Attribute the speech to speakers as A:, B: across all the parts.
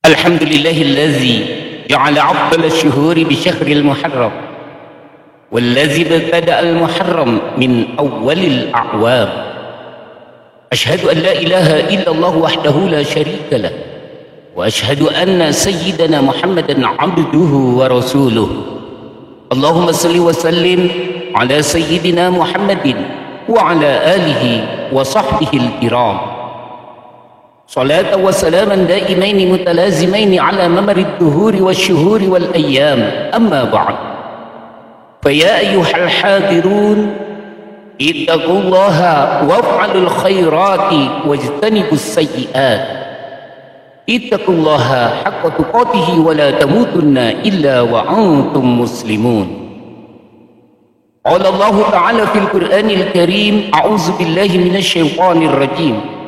A: Alhamdulillahillazi ja'ala afdal asy-syuhuri bi syahril Muharram wallazi ibtada'a al-Muharram min awwalil a'wam. Asyhadu an la ilaha illallah wahdahu la syarika lah wa asyhadu anna sayyidana Muhammadan 'abduhu wa rasuluh. Allahumma salli wa sallim ala sayyidina Muhammadin wa ala alihi wa sahbihi al-kiram. Salatan wa salaman daimaini mutalazimaini ala mamari ad-duhuri wasyuhuri wal ayyam. Amma ba'd. Fa ya ayyuhal hadirun ittaqullaha waf'alul khairati wajtanibus sayyi'at. Ittaqullaha haqqa tuqatihi wa la tamutunna illa wa antum muslimun. Qala Allah ta'ala fil Qur'anil Karim, a'udzu billahi minasy syaithanir rajim.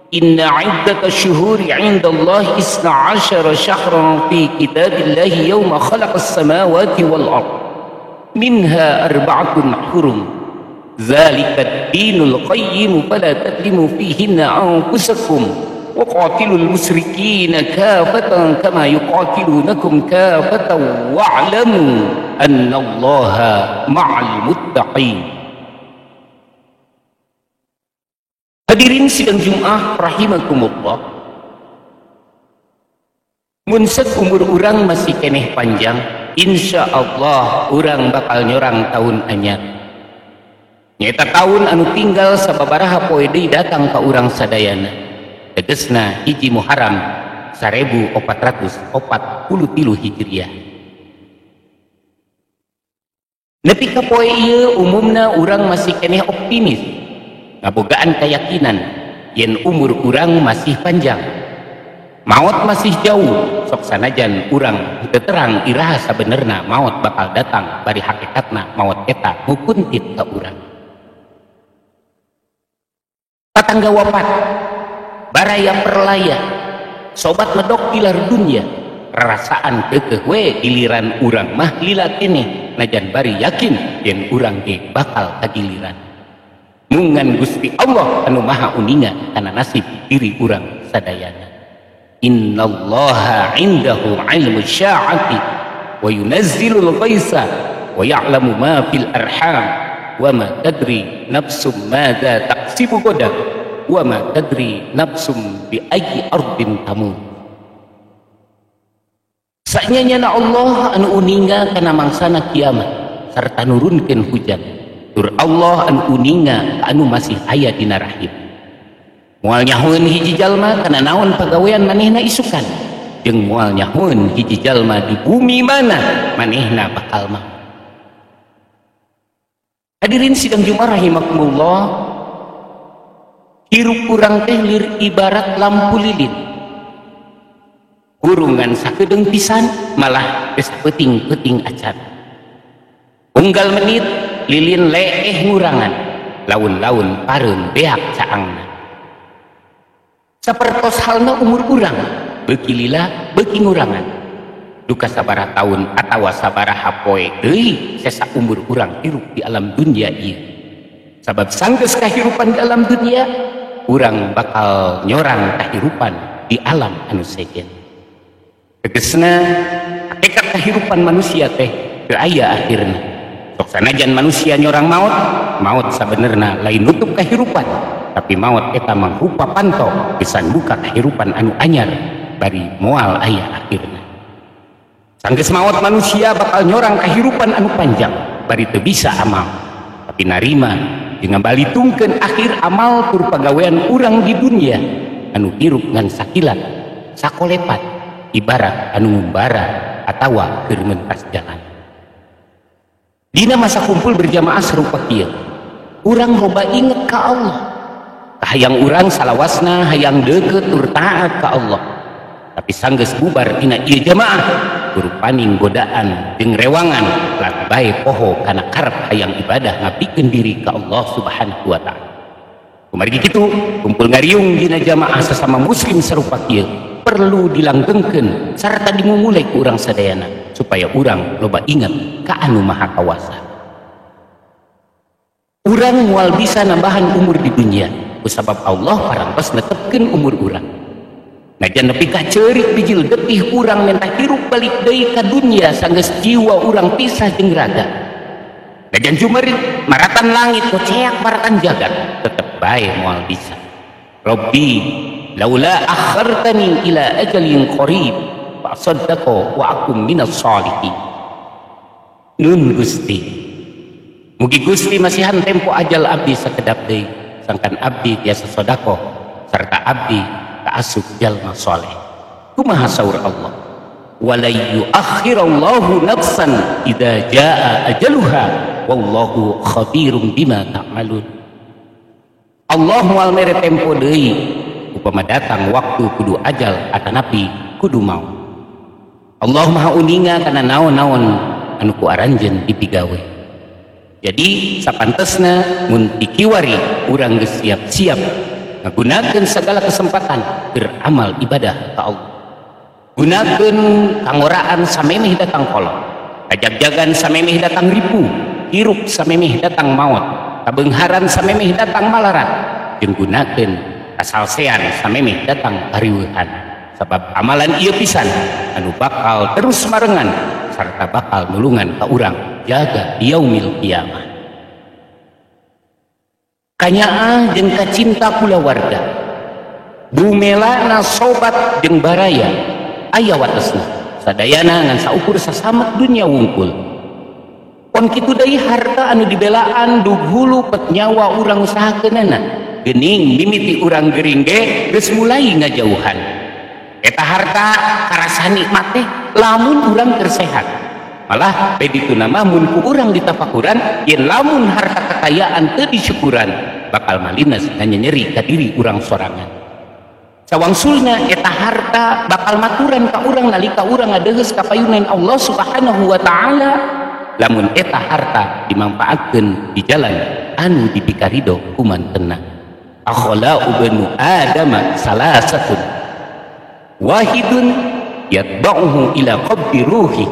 A: Inna 'iddatash shuhuri 'inda Allahi 12 syahran fi kitabillahi yawma khalaqas samawati wal ard minha arba'atun hurum. Zalika ad-dinul qayyim fala tadlimu fihinna anfusakum wa qatilul musyrikina kafatan kama yuqatilunakum kafatan wa'lamu annallaha ma'al muttaqin. Hadirin sidang Jumat rahimakumullah. Mun umur urang masih keneh panjang, insyaallah urang bakal nyorang tahun anyar. Nyata tahun anu tinggal sababaraha poe deui datang ka urang sadayana. Tegesna hiji Muharram 1443 Hijriah. Nepi ka poe ieu umumna urang masih keneh optimis, ngabogaan keyakinan yen umur urang masih panjang, maot masih jauh. Sok sanajan urang teu terang iraha sabenerna maot bakal datang, bari hakikatna maot eta ngukuntit ka urang. Tatangga wapat, baraya perlaya, sobat medok tilar dunia, rarasaan keukeuh we giliran urang mah lila keneh, najan bari yakin yen urang ge bakal kagiliran. Mungan Gusti Allah anu maha uninga kana nasib diri urang sadayana. Innallaha indahu ilmu sya'ati wa yunazzilul ghaisa wa ya'lamu ma fil arham wa ma tadri nafsum madza taksibu ghadan wa ma tadri nafsum bi ayyi ardin tamut. Sanyana Allah anu uninga kana mangsana kiamat sarta nurunkeun hujan. Tur Allah anu uninga anu masih aya dina rahim. Moal nyahoeun hiji jalma kana naon pagawean manehna isukan, jeung moal nyahoeun hiji jalma di bumi mana manehna bakal maut. Hadirin sidang Jumat rahimakumullah, hirup urang teh lir ibarat lampu lilin. Kurungan sakedeung pisan malah geus peuting-peuting acan. Unggal menit lilin leeh ngurangan, laun-laun pareum beak caangna. Sapertos halna umur urang, beuki lila beuki ngurangan. Duka sabaraha taun atawa sabaraha poe deui sesa umur urang hirup di alam dunia ieu. Sabab sanggeus kahirupan di alam dunia, urang bakal nyorang kahirupan di alam anu sejen. Tegesna hakikat kahirupan manusia teh teu aya akhirna. Sok sanajan manusia nyorang maut, maut sabenerna lain nutup kahirupan, tapi maut eta mangrupa panto pisan buka kahirupan anu anyar bari moal aya akhirna. Sanggeus maut manusia bakal nyorang kahirupan anu panjang bari teu bisa amal, tapi narima jeung ngabalitungkeun akhir amal tur pagawean urang di dunia anu hirup ngan sakilat sakolepat ibarat anu ngumbara atawa keur mentas jalan. Dina masa kumpul berjamaah serupa kieu, urang loba inget ka Allah. Hayang urang salawasna hayang deukeut tur taat ka Allah. Tapi sanggeus bubar dina ieu jamaah, rupaning godaan jeung rewangan lat bae poho kana karep hayang ibadah ngabdikeun diri ka Allah Subhanahu wa taala. Kumargi kitu, kumpul ngariung dina jamaah sesama muslim serupa kieu perlu dilanggengkeun sarta dimumule ku urang sadayana supaya urang loba ingat ka anu maha kawasa. Urang moal bisa nambahan umur di dunia kusabab Allah parantos netepkeun umur urang. Najan nepi ka ceurik bijil getih urang menta hirup balik deui ka dunya sanggeus jiwa urang pisah jeung raga. Najan jumerit maratan langit koceak maratan jagat tetep bae moal bisa. Rabbi laula akhartani ila ajalin qarib fa saddaqa wa akum minas salihin. Nun Gusti, mugi Gusti masihan tempo ajal abdi sakedap deui sangkan abdi tiasa sedekah sarta abdi kaasup jalma soleh. Kumaha saur Allah? Wala yuakhirallahu nafsan idza jaa ajaluha wallahu khabirum bima ta'malun. Allah moal mere tempo deui upama datang waktu kudu ajal atanapi kudu mau. Allah maha uninga kana naon-naon anu ku aranjeun dipigawe. Jadi sapantesna mun dikiwari urang geus siap-siap ngagunakeun segala kesempatan beramal ibadah ka Allah. Gunakeun kangoraan samemeh datang kolot, kajagjagan samemeh datang ripu, hirup samemeh datang maot, kabeungharan samemeh datang malarat, jeung gunakeun kasalsean samemeh datang kariweuhan. Sabab amalan ieu pisan anu bakal terus marengan sarta bakal nulungan ka urang jaga yaumil kiamah. Kanyaah jeung kacinta kulawarga, dumelana sobat jeung baraya aya watesna sadayana ngan saukur sasamet dunya wungkul. Pon kitu deui harta anu dibelaan dug hulu pet nyawa urang usahakeunana geuning mimiti urang gering ge geus mulai ngajauhan. Eta harta karasa nikmat teh lamun urang keur sehat. Malah bedituna mah mun ku urang ditafakuran yen lamun harta kekayaan teu disyukuran bakal malines nyeri ka diri urang sorangan. Sawangsulna eta harta bakal maturan ka urang nalika urang ngadeheus ka payunan Allah Subhanahu wa taala lamun eta harta dimanfaatkeun di jalan anu dipikarido kumantenna. Akhlaqu banu adama salasatun wahidun yatba'uhu ila qabri ruhi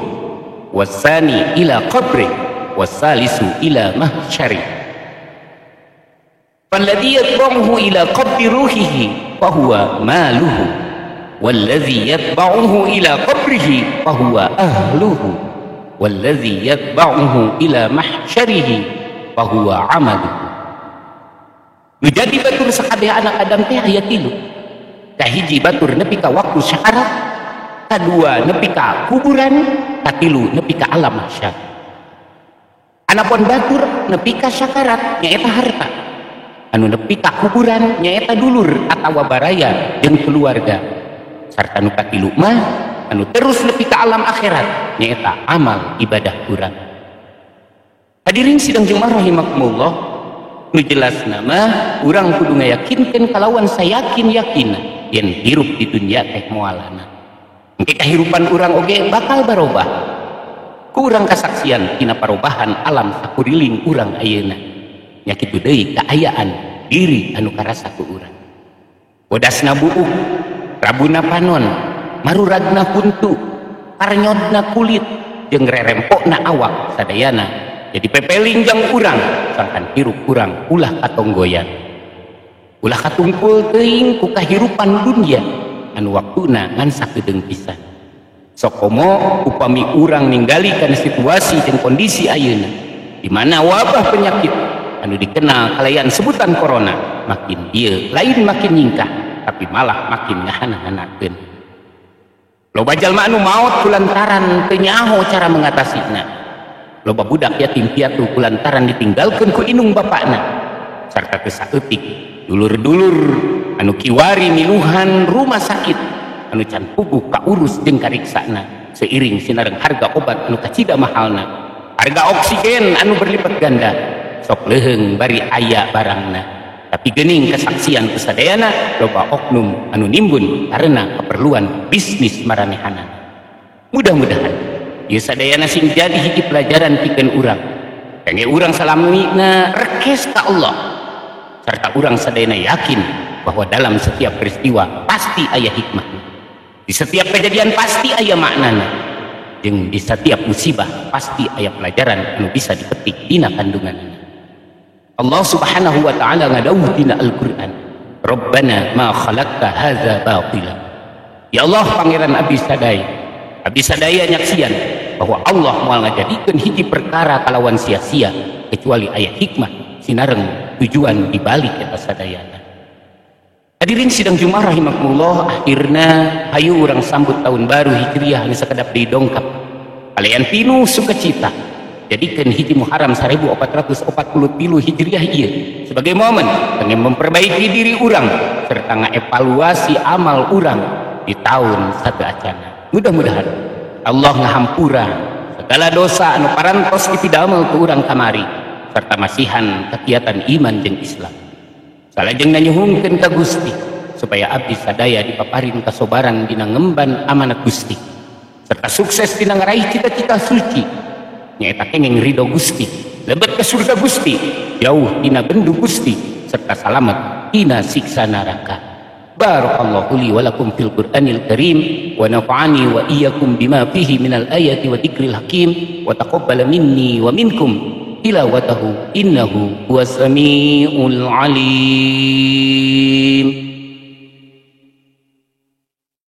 A: wasani ila qabri wasalisu ila mahsyari. Falladhi yatba'uhu ila qabri ruhihi fahuwa maluhu walladhi yatba'uhu ila qabrihi fahuwa ahluhu walladhi yatba'uhu ila mahsyarihi fahuwa amaluhu. Nu jadi batur sakabeh anak Adam teh aya tilu. Kahiji batur nepi ka waktu sakarat, kadua nepi ka kuburan, katilu nepi ka alam mahsyar. Anapun batur nepi ka sakarat nyaeta harta, anu nepi ka kuburan nyaeta dulur atawa baraya jeung keluarga, sarta nu katilu mah anu terus nepi ka alam akhirat nyaeta amal ibadah urang. Hadirin sidang jumat rahimakumullah, nu jelas nama urang kudu ngayakinkeun kalawan sayakin-yakinna yen hirup di dunia teh moalana. Engke kahirupan urang oge bakal barobah. Ku urang kasaksian tina parobahan alam sakuriling urang ayeuna. Nya kitu deui kaayaan diri anu karasa ku urang. Bodasna buuk, rabuna panon, maruragna huntu, parnyodna kulit, jeung rerempokna awak sadayana. Jadi pepeling jang urang sangkan hirup urang ulah katonggoyan. Ulah katungkul teuing ku kahirupan dunia anu waktuna ngan sakedeung pisan. Sokomo upami urang ninggali kana situasi jeung kondisi ayeuna di mana wabah penyakit anu dikenal kalayan sebutan corona makin dieu lain makin nyingkah tapi malah makin ngahana-hanakeun. Loba jalma anu maot kulantaran teu nyaho cara mengatasina. Loba budak yatim piatu kulantaran ditinggalkeun ku indung bapakna sarta teu saeutik dulur-dulur anu kiwari miluhan rumah sakit anu can puguh kaurus jeung kariksana seiring sinareng harga obat anu kacida mahalna, harga oksigen anu berlipat ganda sok leuheung bari aya barangna. Tapi geuning kesaksian kusadayana loba oknum anu nimbun karena keperluan bisnis maranehana. Mudah-mudahan ieu sadayana sing jadi hiji pelajaran pikeun urang kangge urang salamina rekes ka Allah serta urang sadayana yakin bahwa dalam setiap peristiwa pasti aya hikmahna, di setiap kejadian pasti aya maknana, jeung di setiap musibah pasti aya pelajaran anu bisa dipetik dina kandunganna. Allah Subhanahu wa ta'ala ngadawuh dina Al-Qur'an, Rabbana ma khalaqta hadza batila. Ya Allah Pangeran abdi sadaya, abdi sadaya nyaksian bahwa Allah moal ngajadikeun hiji perkara kalawan sia-sia kecuali aya hikmah sinareng tujuan di balik eta sadayana. Hadirin sidang Jumat rahimakumullah, akhirna hayu urang sambut tahun baru Hijriah anu sakedap deui dongkap kalayan pinuh sukacita. Jadikeun hiji Muharram 1443 Hijriah ieu sebagai momen kangge memperbaiki diri urang serta ngaevaluasi amal urang di tahun satu acana. Mudah-mudahan Allah ngahampura segala dosa anu parantos dipidamel ku urang kamari serta masihan kegiatan iman jeung Islam. Salajengna nyuhunkeun ka Gusti supaya abdi sadaya dipaparin kasobaran dina ngemban amanat Gusti serta sukses dina ngaraih cita-cita suci nyaeta kenging ridho Gusti, lebet ke surga Gusti, jauh dina bendu Gusti serta salamet dina siksa neraka. Barakallahu li wa lakum fil Qur'anil Karim wa nafa'ani wa iyyakum bima fihi minal ayati wa dzikril hakim wa taqabbala minni wa minkum tilawatahu innahu huwas samiul alim.